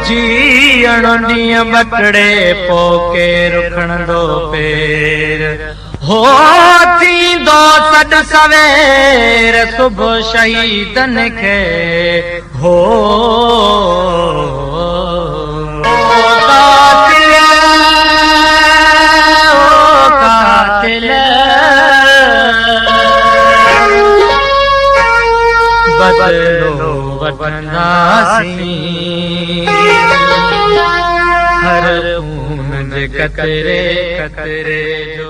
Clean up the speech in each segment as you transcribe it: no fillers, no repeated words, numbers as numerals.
جيئڻ ڏينهن ٻه ٽڙي پوء ڪير کڻندو پير هو ٿيندو سڏ سوير صبح شهيدن کي هو قاتل او قاتل بدلو وٺنداسين هر خون جي قطري قطري جو.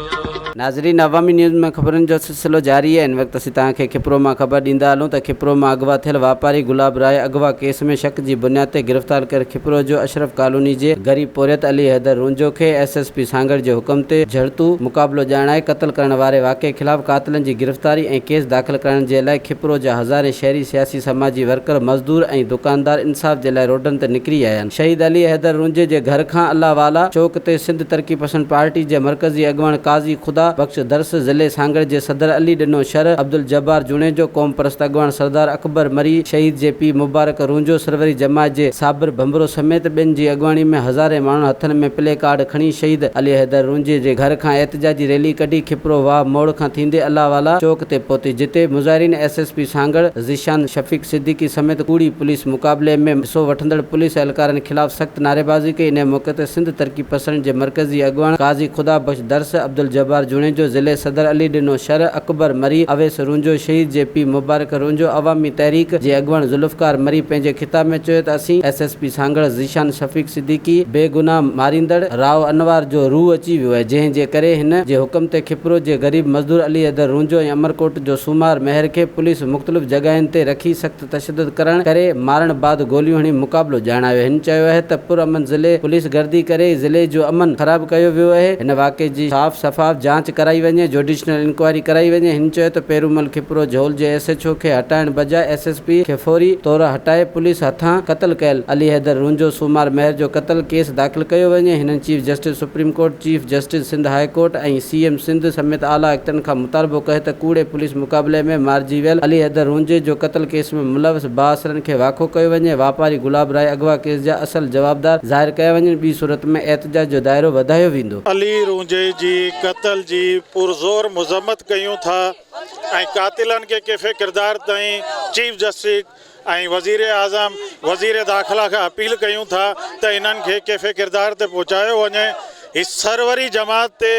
ناظرين عوامي نيوز ۾ خبرن جو سلسلو جاري آهي هن وقت اسين توهان کي کپرو مان خبر ڏيندا هلون ته کپرو مان اغوا ٿيل واپاري گلاب راء اغوا ڪيس ۾ شڪ جي بنياد تي گرفتار ڪيل کپرو جو اشرف ڪالوني جي غريب پورهيت علي حيدر رونجهو کي ايس ايس پي سانگهڙ جي حڪم تي جهڙتو مقابلو ڄاڻائي قتل ڪرڻ واري واقعي خلاف قاتلن جي گرفتاري ۽ ڪيس داخل ڪرائڻ جي لاء کپرو جا هزارين شهري سياسي سماجي ورڪر مزدور ۽ دڪاندار انصاف جي لاء روڊن تي نڪري آيا آهن شهيد علي حيدر رونجهي جي گهر کان الله والا چوڪ تي سنڌ ترقي پسند پارٽي جي مرڪزي اڳواڻ قاضي خدا بخش درس، ضلعي سانگهڙ جي صدر علي ڏنو شر، عبدالجبار جوڻيجو، قومپرست اڳواڻ سردار اڪبر مري، شهيد جي پيء مبارڪ رونجهو، سروري جماعت جي صابر ڀنڀرو سميت ٻين جي اڳواڻي ۾ هزارين ماڻهن هٿن ۾ پلي ڪارڊ کڻي شهيد علي حيدر رونجهي جي گهر کان احتجاجي ريلي ڪڍي کپرو واهه موڙ کان ٿيندي الله والا چوڪ تي پهتي جتي مظاهرين S S P Sanghar Zeeshan Shafiq Siddiqui سميت ڪوڙي پوليس مقابلي ۾ حصو وٺندڙ پوليس اهلڪارن خلاف سخت نعريبازي ڪئي انهي موقعي تي سنڌ ترقي پسند جي مرڪزي اڳواڻ قاضي خدا بخش درس، عبدالجبار جوڻيجو، ضلعي صدر علي ڏنو شر، اڪبر مري، اويس رونجهو، شهيد جي پيء مبارڪ رونجهو، عوامي تحريڪ جي اڳواڻ ذوالفقار مري پنهنجي خطاب ۾ چيو ته اسين S S P Sanghar Zeeshan Shafiq Siddiqui بيگناهه ماريندڙ رائو انوار جو روح اچي ويو آهي جنهن جي ڪري هن جي حڪم تي کپرو جي غريب مزدور علي حيدر رونجهو ۽ امرڪوٽ جو سومار مهر کي پوليس مختلف جڳهين تي رکي سخت تشدد ڪرڻ ڪري مارڻ بعد گوليون هڻي مقابلو ڄاڻايو. هن چيو اهي ته پر امن ضلعي پوليس گردي ڪري ضلعي جو امن خراب ڪيو ويو اهي. هن واقعي جي صاف شفاف جاچ ڪرائي وڃي، جوڊيشنل انڪوائري ڪرائي وڃي. هن چيو ته پيرومل کپرو جهول جي ايس ايڇ او کي هٽائڻ بجاء ايس ايس پي کي فوري طور هٽائي پوليس هٿان قتل ڪيل علي حيدر رونجهو سومار مهر جو قتل ڪيس داخل ڪيو وڃي. هنن chief justice supreme court, chief justice Sindh high court ۽ C M Sindh سميت اعليٰ اختيارين کان مطالبو ڪيو ته ڪوڙي پوليس مقابلي ۾ مارجي ويل علي حيدر رونجهي جو قتل ڪيس ۾ ملوث بااثرن کي واکو ڪيو وڃي، واپاري گلاب راء اغوا ڪيس جا اصل جوابدار ظاهر ڪيا وڃن، ٻي صورت ۾ احتجاج جو دائرو وڌايو ويندو. علي رونجهي جي قتل جي پرزور مذمت ڪيون ٿا ۽ قاتلن کي ڪيفي ڪردار تائين چيف جسٽس ۽ وزير اعظم وزير داخلا کان اپيل ڪيون ٿا ته انهن کي ڪيفي ڪردار تي پهچايو وڃي هي سروري جماعت تي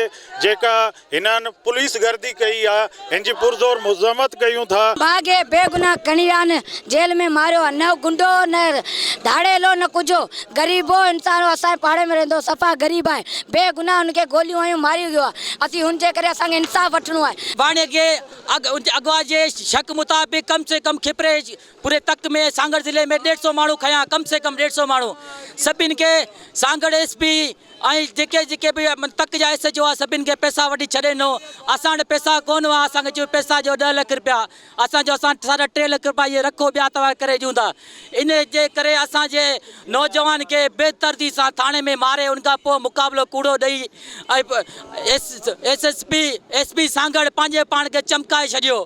جيڪا هنن پوليس گردي ڪئي آ هن جي پرزور مذمت ڪيون ٿا. ڀاء کي بيگناھ کڻي ويا آھن جيل ۾ ماريو آ نه گنڊو ھو نه ڌاڙيل ھو نه ڪجھ ھو غريب ھو انسان ھو اسان جي پاڙي ۾ رھندو ھو صفا غريب آھي بيگناھ ھن کي گوليون ھنيون ماريو ويو آ اسين ھن جي ڪري اسان کي انصاف وٺڻو آھي. واڻي کي اغوا جي شڪ مطابق ڪم سي ڪم کپري پوري تڪ ۾ سانگهڙ ضلعي ۾ ڏيڍ سئو ماڻهو کنيا ڪم سي ڪم ڏيڍ سئو ماڻهو سڀن کي سانگهڙ ايس پي ۽ جيڪي جيڪي به تڪ جا ايس ايچ او آ سڀن کي پئسا وٺي ڇڏي ڏنو اسان وٽ پئسا ڪون هئا اسان کي چيو پئسا ڏيو ڏهه لک روپيا اسان چيو اسان ساڍا ٽي لک روپيا اهي رکو ٻيا توهان کي ڪري ڏيون ٿا ان جي ڪري اسان جي نوجوان کي بي دردي سان ٿاڻي ۾ ماري ان کان پوء مقابلو ڪوڙو ڏئي ۽ S S P S P Sanghar پنهنجي پاڻ کي چمڪائي ڇڏيو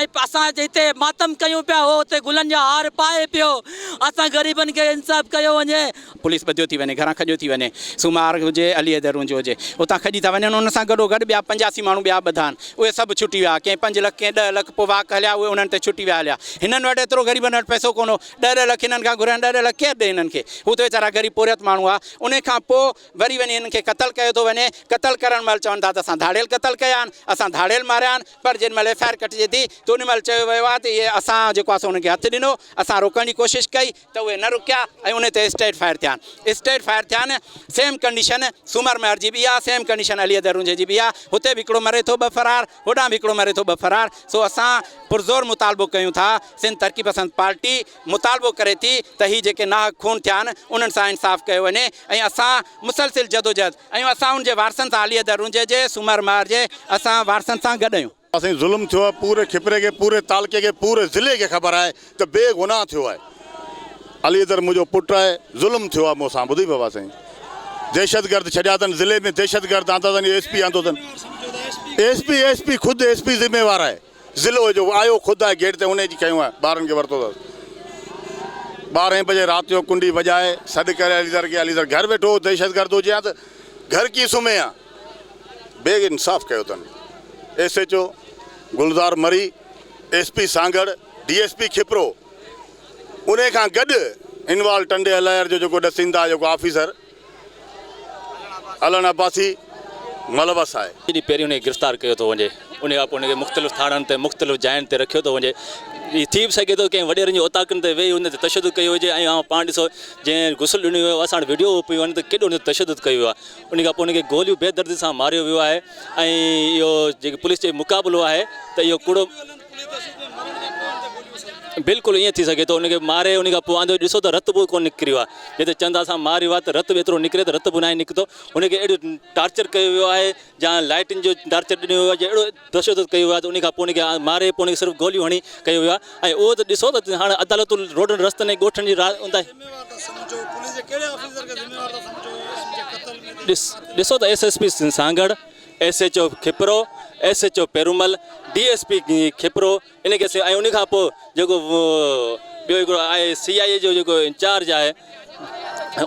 ۽ اسان هتي ماتم ڪيون پيا هو اتي گلن جا هار پائي پيو اسان غريبن کي انصاف ڪيو وڃي. پوليس ٻڌيو ٿي وڃي گهران کڄيو ٿي وڃي سومار هجي علي حيدر رونجهو هجي اتان کڄي ٿا وڃن ان سان گڏو گڏ ٻيا 85 ماڻهو ٻيا ٻڌا آهن اهي سڀ ڇٽي ويا ڪنهن 5 لک ڪنهن 10 لک پوء واڪ هليا اهي انهن تي ڇٽي ويا هليا هنن وٽ ايترو غريبن وٽ پئسو ڪونه هو ڏهه ڏهه لک هنن کان گهريا آهن ڏهه ڏهه لک ڪير ڏئي هنن کي هو ته ويچارا غريب پورهيت ماڻهو هئا انهي کان پوء وري وڃي هنن کي قتل ڪيو ٿو وڃي، قتل ڪرڻ مهل چون ٿا ته اسان ڌاڙيل قتل ڪيا آهن، اسان ڌاڙيل ماريا آهن، پر جيڏي مهل ايف I R ڪٽجي ٿي ته انهي مهل چيو ويو آهي ته اهي اسان جيڪو آهي سو انهن کي هٿ ڏنو، اسان روڪڻ جي ڪوشش ڪئي ته اهي نه رڪيا ۽ انهي تي اسٽريٽ فائر ٿيا آهن، اسٽريٽ فائر ٿيا آهن، سيم ڪنڊيشن سومر مهر جي به اها سيم ڪنڊيشن علي حيدر رونجهي جي به اها، هتي به هڪڙو مري ٿو ٻه فرار، هوڏانهن به هڪڙو مري ٿو ٻه فرار، سو اسان پرزور مطالبو ڪيون ٿا سنڌ ترقي پسند پارٽي مطالبو ڪري ٿي ته هي جيڪي ناحق خون ٿيا آهن انهن سان انصاف ڪيو وڃي ۽ اسان مسلسل جدوجهد ۽ اسان ان جي وارثن سان علي حيدر رونجهي جي سومر مهر جي اسان وارثن سان گڏ آهيون. سائين ظلم ٿيو آهي پوري کپري کي پوري تعلقي کي پوري ضلعي کي خبر آهي ته بي گناهه ٿيو آهي علي حيدر منهنجو پٽ آهي ظلم ٿيو آهي مون سان ٻڌي بابا سائين دهشتگرد ڇڏيا اٿن ضلعي ۾ دهشتگرد آندا اٿن ايس پي آندو اٿن ايس پي ايس پي خود ايس پي ذميوار آهي ضلعو جو آيو خود آهي گيٽ تي انهي جي کنيو آهي ٻارن کي ورتو اٿس. ٻارهين بجي رات جو ڪنڊي وڄائي سڏ ڪري علي زر کي علي زر گهر ويٺو هو دهشتگرد هجي ها ته گهر ڪيئن سمهي ها بي انصاف ڪيو اٿن S H O Gulzar Marri S P Sanghar D S P Khipro انهي کان گڏ انوال ٽنڊي الهيار جو جيڪو ڏسين ٿا جيڪو آفيسر علڻ عباسي ملوث آهي. جڏهن پهرين ان کي گرفتار ڪيو ٿو وڃي ان کان پوء ان کي مختلف ٿاڻن تي مختلف جاين تي رکيو ٿو وڃي هي ٿي به سگهي ٿو ڪنهن وڏيرن جي اوطاقن تي ويهي ان تي تشدد ڪيو هجي ۽ اوهان پاڻ ڏسو جنهن غسل ڏنو ويو اسان وٽ وڊيو پيون آهن ته ڪيڏو ان تي تشدد ڪيو ويو آهي ان کان پوء ان کي گوليون بي دردي سان ماريو ويو آهي ۽ اهو جيڪي پوليس جو مقابلو آهي ته اهو ڪوڙو بلڪل ائين ٿي سگهي ٿو ان کي ماري ان کان پوء آندو ڏسو ته رت به ڪونه نڪريو آهي جتي چند اسان ماريو آهي ته رت به ايترو نڪري ته رت به ناهي نڪتو ان کي اهڙو ٽارچر ڪيو ويو آهي جا لائٽن جو ٽارچر ڏنو ويو آهي اهڙو تشدد ڪيو ويو آهي ته ان کان پوء ان کي ماري پوء ان کي صرف گوليون هڻي ڪيو ويو آهي ۽ اهو ته ڏسو ته هاڻي عدالتون روڊن رستن ۽ ڳوٺن جي ڏسو ته S S P Sanghar S H O Khipro S H O Perumal D S P Khipro ان کي ۽ ان کان پوء جيڪو ٻيو هڪڙو آهي سي آء اي جو جيڪو انچارج آهي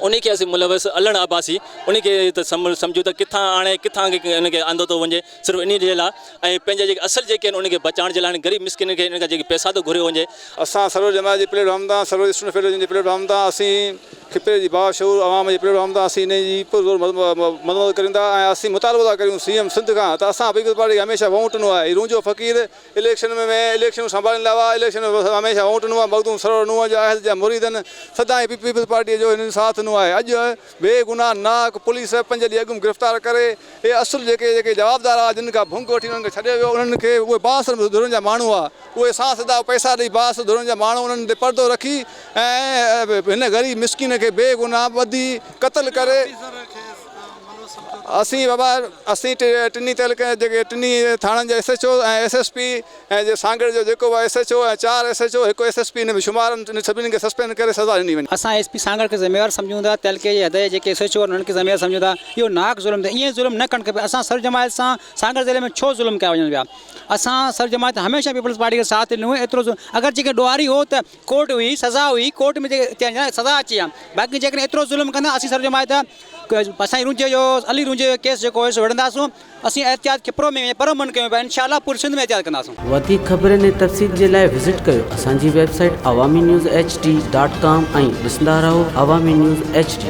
ان کي اسين ملوث علڻ عباسي ان کي ته سمجهون ته ڪٿان آڻي ڪٿان ان کي آندو ٿو وڃي صرف انهي جي لاء ۽ پنهنجا جيڪي اصل جيڪي آهن ان کي بچائڻ جي لاء غريب مسڪينن کي ان کان جيڪي پئسا ٿو گهريو وڃي. اسان سرور جماعت جي پليٽ فارم تان سرور اسٽوڊنٽ فيڊريشن جي پليٽ فارم تان اسين خطي جي باشعور عوام جي پليٽ فارم تان اسين انهي جي پرزور مذمت ڪريون ٿا ۽ اسين مطالبو ٿا ڪريون سي ايم سنڌ کان ته اسان پيپلز پارٽي کي هميشه ووٽ ڏنو آهي هي رونجهو فقير اليڪشن ۾ اليڪشنون سنڀاليندا هئا اليڪشن ۾ هميشه ووٽ ڏنو آهي مخدوم سرور نوح جا عهد جا مريدن سدائين پيپلز پارٽي جو هنن ساٿ ڏنو آهي اڄ بي گناهه ناحق پوليس پنج ڏينهن اڳ گرفتار ڪري اهي اصل جيڪي جيڪي جوابدار هئا جن کان ڀنگ وٺي انهن کي ڇڏيو ويو انهن کي اهي بااثر ڌرين جا ماڻهو هئا اهي سان سڌا پئسا ڏئي بااثر ڌرين جا ماڻهو انهن تي پردو رکي ۽ هن غريب مسڪين کي بي گناهه ٻڌي قتل ڪري اسين بابا اسين ٽنهي تعلقن جا جيڪي ٽنهي ٿاڻن جا S H O ۽ S S P ۽ جي سانگهڙ جو جيڪو به ايس ايڇ او ۽ چار ايس ايڇ او هڪ ايس ايس پي ان ۾ شمار آهن انهن سڀني کي سسپينڊ ڪري سزا ڏني وڃي. اسان ايس پي سانگهڙ کي ذميوار سمجهون ٿا تعلقي جي حد جي جيڪي ايس ايڇ او آهن انهن کي ذميوار سمجهون ٿا اهو ناحق ظلم ٿيو ائين ظلم نه ڪرڻ کپي اسان سر جماعت سان سانگهڙ ضلعي ۾ ڇو ظلم ڪيا وڃن پيا اسان سر جماعت هميشه پيپلز پارٽي کي ساٿ ڏنو ايترو ظلم اگر جيڪڏهن ڏوهاري هو ته ڪورٽ هئي سزا هئي ڪورٽ ۾ جيڪڏهن سزا اچي ها باقي جيڪڏهن ايترو ظلم ڪندا اسين سر جماعت اسان رونجهي جو علي رونجهي جو ڪيس جيڪو هو سو وڙهنداسون اسين احتجاج کپرو ۾ پر امن ڪيون پيا انشاء الله پوري سنڌ ۾ احتجاج ڪنداسون. وڌيڪ خبرن ۽ تفصيل جي لاء وزٽ ڪيو اسان جي website Awami news H D dot com ۽ ڏسندا رهو عوامي نيوز ايڇ ڊي.